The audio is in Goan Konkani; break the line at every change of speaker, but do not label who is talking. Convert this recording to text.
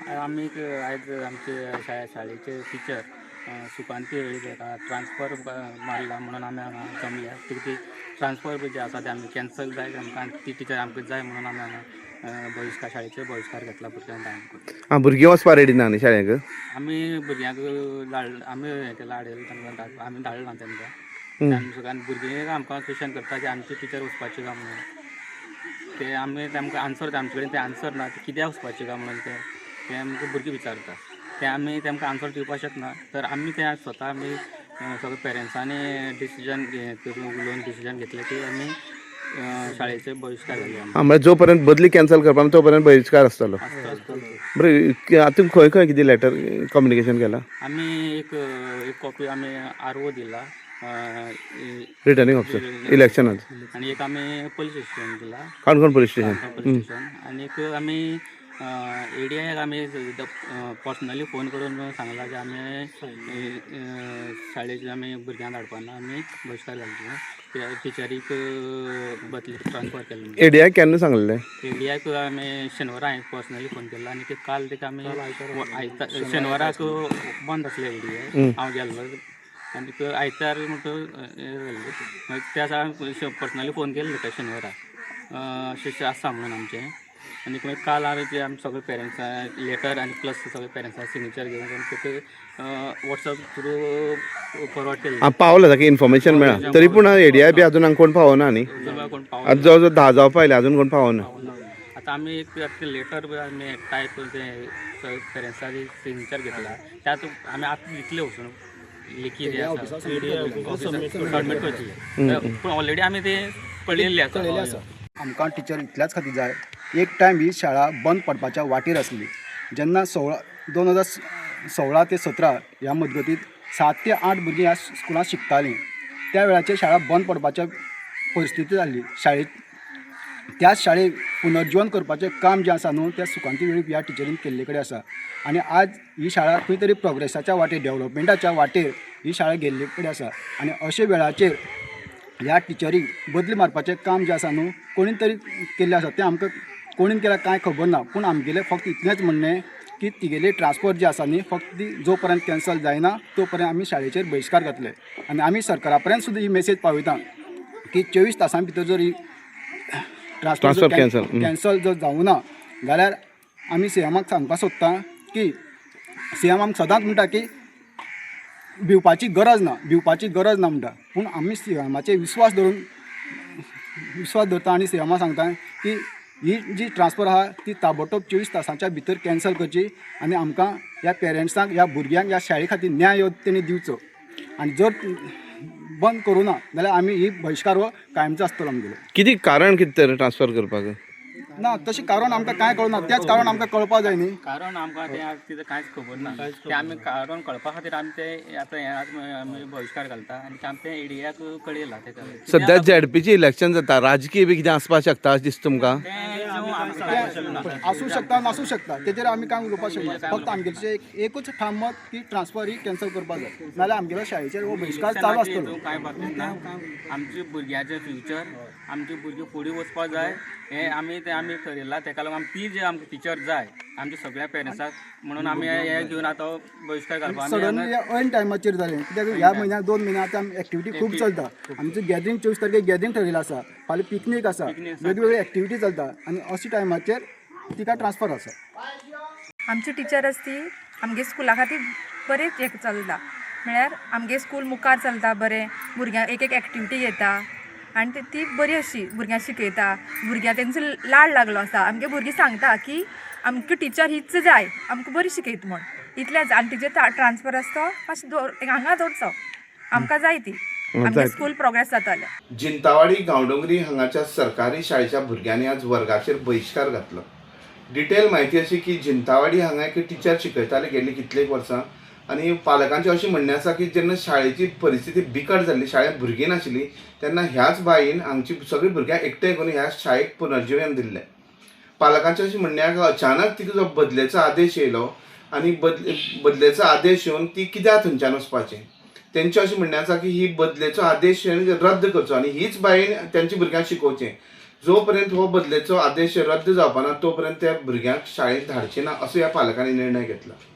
आमी आयज आमचे शाळेचे टिचर सुकांती वेळीप ट्रान्सफर मारला म्हणून आमी हांगा जमल्या. ती ट्रान्सफर जे आसा ते आमी कॅन्सल जाय आमकां, ती टिचर आमकां जाय म्हणून आमी हांगा बहिश्कार, शाळेचेर बहिश्कार घेतला भुरग्यांक आमकां.
आं, भुरगीं वचपा रेडी ना न्ही शाळेक?
आमी भुरग्यांक धाड, आमी हें केलां, हाडयलें तांकां, आमी धाडलां तांकां. आमी सगळ्यां भुरगीं आमकां क्वेशन करता की आमची टिचर वचपाची काय म्हणून. ते आमी तांकां आन्सर, आमचे कडेन ते आन्सर ना, कित्याक वचपाची काय म्हणून ते आमकां भुरगीं विचारता. ते आमी तांकां आन्सर दिवपाक शकना, तर आमी ते स्वता आमी सगळे पेरंट्सांनी डिसिजन करून उलोवन डिसिजन घेतलें की आमी शाळेचे बहिश्कार घालया.
आं, म्हळ्यार जो पर्यंत बदली कॅन्सल करपा तो पर्यंत बहिश्कार आसतलो. बरें, आतां खंय खंय कितें लेटर कम्युनिकेशन केलां?
आमी एक एक कॉपी आमी आर ओ दिला,
रिटर्निंग ऑफिसर इलेक्शनाक,
आनी एक आमी पुलीस स्टेशन दिला,
Canacona police station.
Police station. आनी एक आमी एडीआयक आमी पर्सनली फोन करून सांगला की आमी शाळेचे आमी भुरग्यांक धाडपाना, आमी बहिश्कार घालचे, टिचरीक बदली ट्रान्सफर केल्ले.
एडीआय केन्ना सांगलें?
एडीआयक आमी शेनवारा हांवें पर्सनली फोन केल्लो आनी काल ताका आमी आयतार, शेनवाराक बंद आसलें एडीआय, हांव गेल्लो आनी आयतार म्हणटकर जालें. मागीर त्या दिसा पर्सनली फोन केल्लो ताका शेनवारा, अशें आसा म्हणून आमचें. आनी मागीर काल हांवें ते आमी सगळे पेरंट्सां लेटर आनी प्लस सगळे पेरंट्सां सिग्नेचर घेवन ताका वॉट्सएप थ्रू फॉरवर्ड केल्लें.
आं, पावला ताका इन्फॉर्मेशन मेळ्ळा तरी पूण एडीआय बी अजून हांगा कोण पावना न्ही?
कोण पावना.
आतां जवळ जवळ 10 जावपा आयले, अजून कोण पावना.
आतां आमी एक लेटर आमी टायप करून ते सगळे पेरंट्सांचे सिग्नेचर घेतला, त्यात आमी आतां दितले वचून लेखी सबमीट करतले, पूण ऑलरेडी आमी ते पळयल्ले आसा.
आमकां टिचर इतल्याच खातीर जाय, एक टायम ही शाळा बंद पडपाच्या वाटेर आसली. जेन्ना 2016 ते 17 ह्या मजगतीत 7 ते 8 भुरगीं ह्या स्कुलांत शिकतालीं. त्या वेळाचेर शाळा बंद पडपाच्या परिस्थिती जाल्ली. शाळेत त्याच शाळेक पुनर्जीवन करपाचें काम जें आसा न्हू तें सुकांती वेळीप ह्या टिचरीन केल्ले कडेन आसा. आनी आज ही शाळा खंय तरी प्रोग्रेसाच्या वाटेर, डेवलपमेंटाच्या वाटेर ही शाळा गेल्ले कडेन आसा. आनी अशे वेळाचेर ह्या टिचरीक बदली मारपाचें काम जें आसा न्हू कोणीन तरी केल्लें आसा. तें आमकां कोणीन केलां कांय खबर ना, पूण आमगेलें फक्त इतलेंच म्हणणें की तिगेली ट्रान्सफर जी आसा न्ही फक्त ती जो पर्यंत कॅन्सल जायना तो पर्यंत आमी शाळेचेर बहिश्कार घातले. आनी आमी सरकारा पर्यंत सुद्दां ही मेसेज पावयता की 24 तासां भितर जर ही
ट्रान्सफर
कॅन्सल जर जावना जाल्यार आमी सीएमाक सांगपाक सोदता की सीएम आमकां सदांच म्हणटा की भिवपाची गरज ना, भिवपाची गरज ना म्हणटा, पूण आमी सीएमाचेर विस्वास धरून विस्वास धरता आनी सीएमा सांगता की ही जी ट्रान्सफर आहा ती ताबडतोब 24 तासांच्या भितर कॅन्सल करची आनी आमकां ह्या पेरंट्सांक, ह्या भुरग्यांक, ह्या शाळे खातीर न्याय हो तेणी दिवचो. आनी जर बंद करूं ना जाल्यार आमी ही बहिश्कार हो कायमचो आसतलो आमगेलो.
कितें कारण कितें तर ट्रान्सफर करपाक?
ना, तशें कारण आमकां कांय कळना, तेंच कारण आमकां कळपा जाय न्ही.
कारण आमकां तें तितें कांयच खबर ना, तें आमी कारण कळपा खातीर आमी ते आतां हें आमी बहिश्कार घालता आनी आमी तें एडीआक कळयलां तेका.
सद्या झेडपीचें इलेक्शन जाता, राजकीय बी कितें आसपाक शकता अशें दिसता तुमकां?
आसूं शकता, नासूं शकता, तेजेर आमी कांय उलोवपाक शकना. फक्त आमगेलें एकूच ठाम मत की ट्रान्सफर ही कॅन्सल करपाक जाय, नाजाल्यार आमगेल्या शाळेचेर हो बहिश्कार चालू आसतलो.
कांय बाबतींत ना, आमच्या भुरग्यांचें फ्युचर, आमची भुरगीं फुडें वचपाक जाय हें आमी तें आमी ठरयलां. तेका लागून आमी ती जे आमकां टिचर जाय आमच्या सगळ्या पेरंट्साक म्हणून आमी हें घेवन आतां बहिश्कार घालपाक.
सडनली ऐन टायमाचेर जालें, कित्याक ह्या म्हयन्याक 2 म्हयने आतां एक्टिविटी खूब चलता. आमचें गॅदरींग 24 तारखेक गॅदरींग ठरयलें आसा, फाल्यां पिकनीक आसा, वेगवेगळी एक्टिविटी चलता आनी अशा टायमाचेर तिका ट्रान्सफर आसा.
आमची टिचर आसा ती आमगे स्कुला खातीर बरें एक चलता, म्हळ्यार आमगे स्कूल मुखार चलता बरें, भुरग्यांक एक एक एक्टिविटी घेता आनी ती बरी अशी भुरग्यांक शिकयता. भुरग्यांक तेंचो लाड लागलो आसा. आमगे भुरगीं सांगता की आमकां टिचर हीच जाय, आमकां बरी शिकयता म्हूण, इतलेंच. आनी तिजें ट्रान्सफर आसा तो मातशें हांगा दवरचो, आमकां जाय ती, आमगे स्कूल प्रोग्रेस जातलें.
जिंतावाडी गांवडोंगरी हांगाच्या सरकारी शाळेच्या भुरग्यांनी आज वर्गाचेर बहिश्कार घातलो. डिटेल म्हायती अशी की जिंतावाडी हांगा एक टिचर शिकयताले गेल्ली कितलेक वर्सां आनी पालकांचें अशें म्हणणें आसा की जेन्ना शाळेची परिस्थिती बिकट जाल्ली, शाळेंत भुरगीं नाशिल्लीं, तेन्ना ह्याच बाईन हांगची सगळीं भुरग्यांक एकठांय करून ह्या शाळेक पुनर्जीवन दिल्लें. पालकांचें अशें म्हणणें आसा अचानक तिका जो बदलेचो आदेश येयलो आनी बदलेचो आदेश येवन ती कित्याक थंयच्यान वचपाचें, तेंचें अशें म्हणणें आसा की ही बदलेचो आदेश रद्द करचो आनी हीच बाईन तेंच्या भुरग्यांक शिकोवचें. जो पर्यंत हो बदलेचो आदेश रद्द जावपा ना तो पर्यंत त्या भुरग्यांक शाळेंत धाडचे ना असो ह्या पालकांनी निर्णय घेतला.